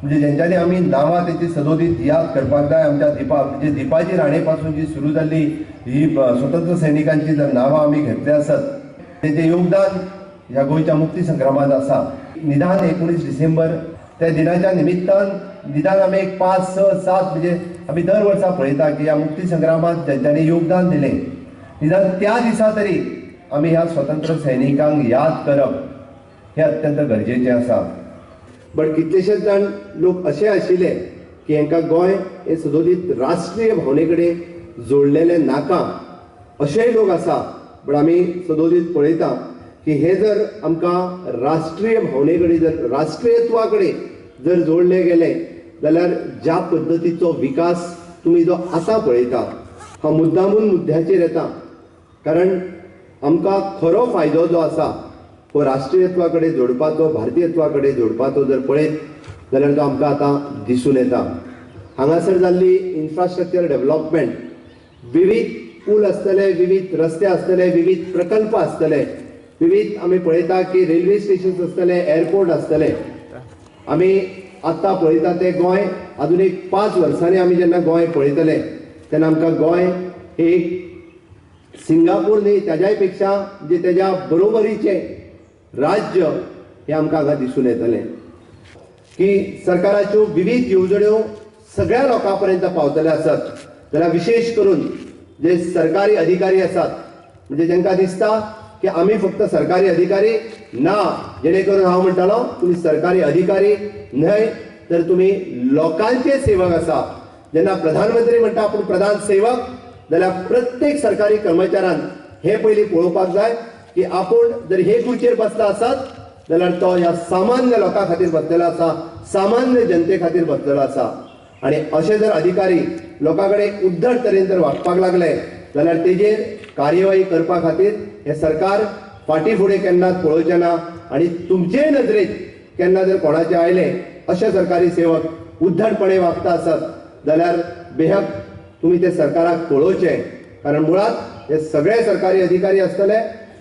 म्हणजे जेंच्यांनी आमी नांवां तेची सदोदीत याद करपाक जाय. आमच्या दीपा म्हणजे दीपाजी राणे पासून जी सुरू जाल्ली ही स्वतंत्र सैनिकांची जर नांवां आमी घेतली आसत, तेचें योगदान ह्या गोंयच्या मुक्ती संग्रामांत आसा. निदान 19 डिसेंबर त्या दिनाच्या निमित्तान निदान आमी एक 5, 6, 7 म्हणजे आमी दर वर्सा पळयता की ह्या मुक्ती संग्रामांत जेंच्यांनी योगदान दिलें, निदान त्या दिसा तरी आमी ह्या स्वतंत्र सैनिकांक याद करप हें अत्यंत गरजेचें आसा. बट कितलेशेच जाण लोक अशे आशिल्ले की हांकां गोंय हें सदोदीत राष्ट्रीय भावने कडेन जोडलेलें नाका अशेय लोक आसा. बट आमी सदोदीत पळयता की हे जर आमकां राष्ट्रीय भावने कडेन जर राष्ट्रीयत्वा कडेन जर जोडले गेले जाल्यार ज्या पद्दतीचो विकास तुमी जो आतां पळयता हा मुद्दामून मुद्द्याचेर येता, कारण आमकां खरो फायदो जो आसा हो राष्ट्रीयत्वा कडेन जोडपाचो, भारतीयत्वा कडेन जोडपाचो जर पळयत जाल्यार तो आमकां आतां दिसून येता. हांगासर जाल्ली इन्फ्रास्ट्रक्चर डेव्हलपमेंट, विविध पूल आसतले, विविध रस्ते आसतले, विविध प्रकल्प आसतले, विविध आमी पळयता की रेल्वे स्टेशन्स आसतले, एअरपोर्ट आसतले. आमी आत्तां पळयता ते गोंय अजून एक 5 वर्सांनी आमी जेन्ना गोंय पळयतले तेन्ना आमकां गोंय हे एक सिंगापूर न्ही ताज्याय पेक्षा म्हणजे तेज्या बरोबरीचें राज्य हे आमकां हांगा दिसून येतलें. की सरकाराच्यो विविध येवजण्यो सगळ्या लोकां पर्यंत पावतले आसत जाल्यार विशेष करून जे सरकारी अधिकारी आसात, म्हणजे जांकां दिसता की आमी फक्त सरकारी अधिकारी ना, जेणे करून हांव म्हणटालो तुमी सरकारी अधिकारी न्हय तर तुमी लोकांचे सेवक आसा. जेन्ना प्रधानमंत्री म्हणटा आपूण प्रधान सेवक, जाल्यार प्रत्येक सरकारी कर्मचाऱ्यान हें पयलीं पळोवपाक जाय की आपूण जर हे खुर्चेर बसला आसत जाल्यार तो ह्या सामान्य लोकां खातीर बसलेलो आसा, सामान्य जनते खातीर बसलेलो आसा. आनी अशे जर अधिकारी लोकां कडेन उद्धट तरेन जर वागपाक लागले जाल्यार तेजेर कार्यवाही करपा खातीर हें सरकार फाटीं फुडें केन्नाच पळोवचें ना. आनी तुमचेय नदरेंत केन्ना जर कोणाचें आयलें अशे सरकारी सेवक उद्धटपणे वागता आसत जाल्यार बेहक तुमी ते सरकाराक पळोवचें, कारण मुळांत हे सगळे सरकारी अधिकारी आसतले.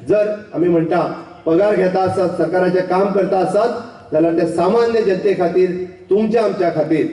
जर आमी म्हणटा पगार घेता आसत, सरकाराचें काम करता आसत जाल्यार ते सामान्य जनते खातीर, तुमच्या आमच्या खातीर